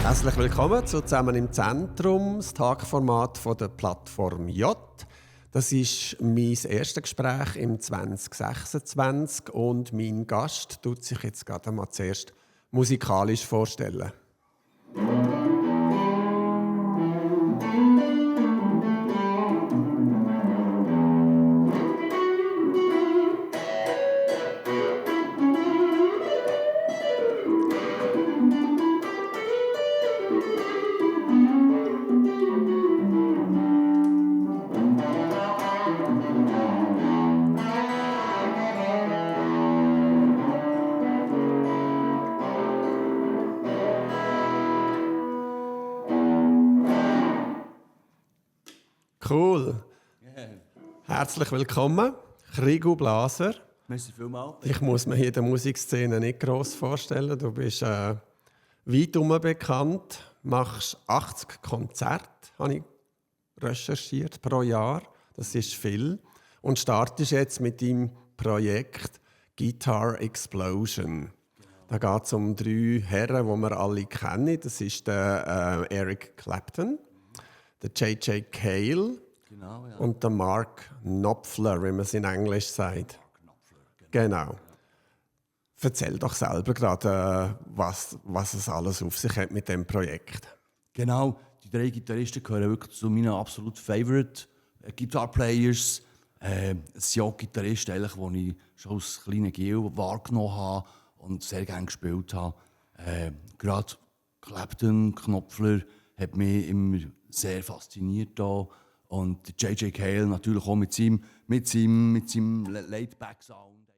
Herzlich willkommen zu «Zusammen im Zentrum», das Tagformat von der Plattform J. Das ist mein erstes Gespräch im 2026 und mein Gast tut sich jetzt gerade mal zuerst musikalisch vorstellen. Cool. Herzlich willkommen, Krigu Blaser. Merci vielmals. Ich muss mir hier in der Musikszene nicht gross vorstellen. Du bist weit herum bekannt, machst 80 Konzerte, habe ich recherchiert, pro Jahr. Das ist viel. Und startest jetzt mit deinem Projekt Guitar Explosion. Da geht es um 3 Herren, die wir alle kennen. Das ist der Eric Clapton, der J.J. Cale Genau, ja. und der Mark Knopfler, wie man es in Englisch sagt. Genau. Erzähl doch selber gerade, was es alles auf sich hat mit dem Projekt. Genau, die 3 Gitarristen gehören wirklich zu meinen absoluten Favorite Guitar Players. Es sind auch Gitarristen, die ich schon als kleiner Gil wahrgenommen habe und sehr gerne gespielt habe. Gerade Clapton, Knopfler hat mich immer sehr fasziniert da. Und J.J. Cale natürlich auch mit seinem Laid-Back-Sound.